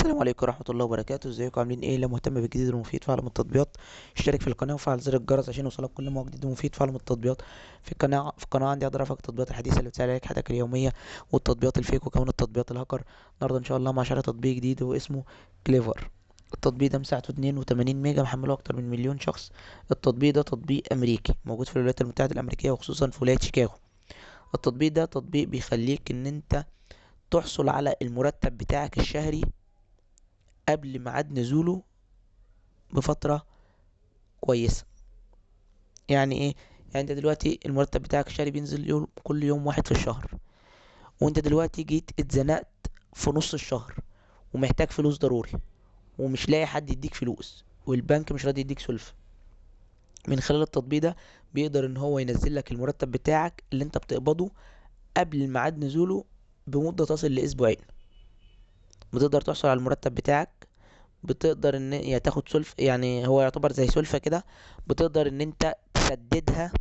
السلام عليكم ورحمة الله وبركاته. ازيكم عاملين ايه؟ لو مهتم بالجديد والمفيد في عالم التطبيقات اشترك في القناة وفعل زر الجرس عشان يوصلك كل ما هو جديد ومفيد في عالم التطبيقات. في القناة عندي اقدر افك التطبيقات الحديثة اللي بتسهل عليك حياتك اليومية والتطبيقات ال fake وكمان التطبيقات الهاكر. النهارده ان شاء الله مع شرح تطبيق جديد واسمه كليفر. التطبيق ده مساحته 82 ميجا، محمله اكتر من مليون شخص. التطبيق ده تطبيق امريكي موجود في الولايات المتحدة الامريكية وخصوصا في ولاية شيكاغو. التطبيق ده تطبيق بيخليك ان انت تحصل على المرتب بتاعك الشهري قبل ميعاد نزوله بفترة كويسة. يعني ايه؟ يعني انت دلوقتي المرتب بتاعك الشهري بينزل كل يوم واحد في الشهر، وانت دلوقتي جيت اتزنقت في نص الشهر ومحتاج فلوس ضروري ومش لاقي حد يديك فلوس والبنك مش راضي يديك سلفة. من خلال التطبيق ده بيقدر ان هو ينزل لك المرتب بتاعك اللي انت بتقبضه قبل ميعاد نزوله بمدة تصل لاسبوعين. بتقدر تحصل على المرتب بتاعك، بتقدر ان يا تاخد سلف، يعني هو يعتبر زي سلفة كده، بتقدر ان انت تسددها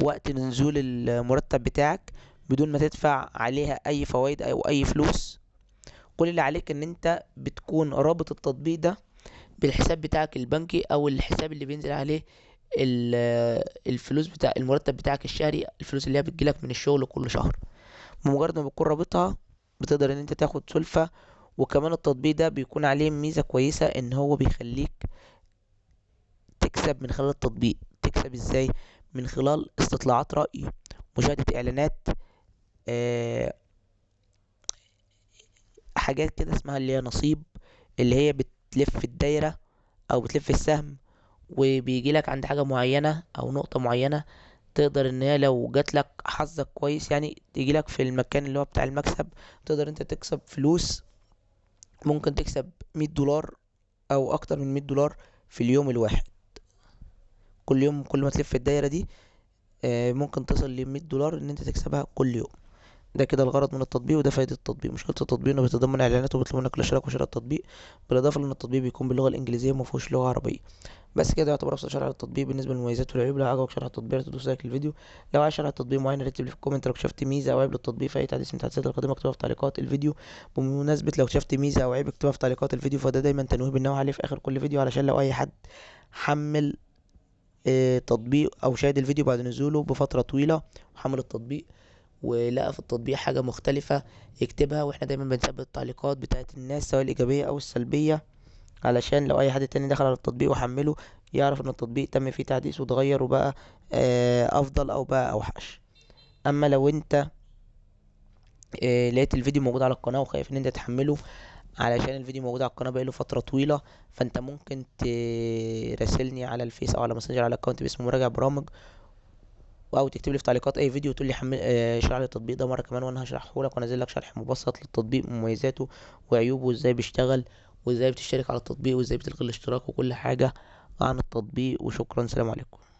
وقت نزول المرتب بتاعك بدون ما تدفع عليها اي فوائد او اي فلوس. كل اللي عليك ان انت بتكون رابط التطبيق ده بالحساب بتاعك البنكي او الحساب اللي بينزل عليه الفلوس بتاع المرتب بتاعك الشهري، الفلوس اللي هي بتجيلك من الشغل كل شهر. بمجرد ما بتكون رابطها بتقدر ان انت تاخد سلفة. وكمان التطبيق ده بيكون عليه ميزة كويسة ان هو بيخليك تكسب من خلال التطبيق. تكسب ازاي؟ من خلال استطلاعات رأي، مشاهدة اعلانات، حاجات كده اسمها اللي هي نصيب، اللي هي بتلف الدايرة او بتلف السهم وبيجي لك عند حاجة معينة او نقطة معينة، تقدر ان هي لو جات لك حظك كويس يعني تيجي لك في المكان اللي هو بتاع المكسب، تقدر انت تكسب فلوس. ممكن تكسب مية دولار او اكتر من مية دولار في اليوم الواحد. كل يوم كل ما تلف الدايرة دي، ممكن تصل لمية دولار ان انت تكسبها كل يوم. ده كده الغرض من التطبيق وده فايدة التطبيق. مشكلة التطبيق انه بيتضمن اعلانات وبيطلب منك الاشتراك وشراء التطبيق، بالاضافة لان التطبيق بيكون باللغة الانجليزية وما فيهوش لغة عربية. بس كده يعتبر ابسط شرح للتطبيق بالنسبة للمميزات والعيوب. لو عجبك شرح التطبيق تدوس like للفيديو، لو عايز شرح تطبيق معين رتب لي في ال comment. لو شفت ميزة او عيب للتطبيق في اي تحديث من التحديثات القادمة اكتبها في تعليقات الفيديو. بمناسبة لو شفت ميزة او عيب اكتبها في تعليقات الفيديو، فده دايما تنويه بالنوع عليه في اخر كل فيديو، علشان لو اي حد حمل، تطبيق او شاهد الفيديو بعد نزوله بفترة طويلة وحمل التطبيق ولقى في التطبيق حاجة مختلفة يكتبها. واحنا دايما بنثبت التعليقات بتاعت الناس سواء الإيجابية أو السلبية، علشان لو أي حد تاني دخل على التطبيق وحمله يعرف إن التطبيق تم فيه تحديث واتغير وبقى، أفضل أو بقى أوحش. أما لو أنت، لقيت الفيديو موجود على القناة وخايف إن أنت تحمله علشان الفيديو موجود على القناة بقاله فترة طويلة، فأنت ممكن تراسلني على الفيس أو على ماسنجر على اكونت باسم مراجع برامج، أو تكتب لي في تعليقات أي فيديو وتقول لي اشرح لي التطبيق ده مرة كمان، وأنا هشرحه لك وأنزل لك شرح مبسط للتطبيق، مميزاته وعيوبه وإزاي بيشتغل وإزاي بتشترك على التطبيق وإزاي بتلغي الاشتراك وكل حاجة عن التطبيق. وشكرا، سلام عليكم.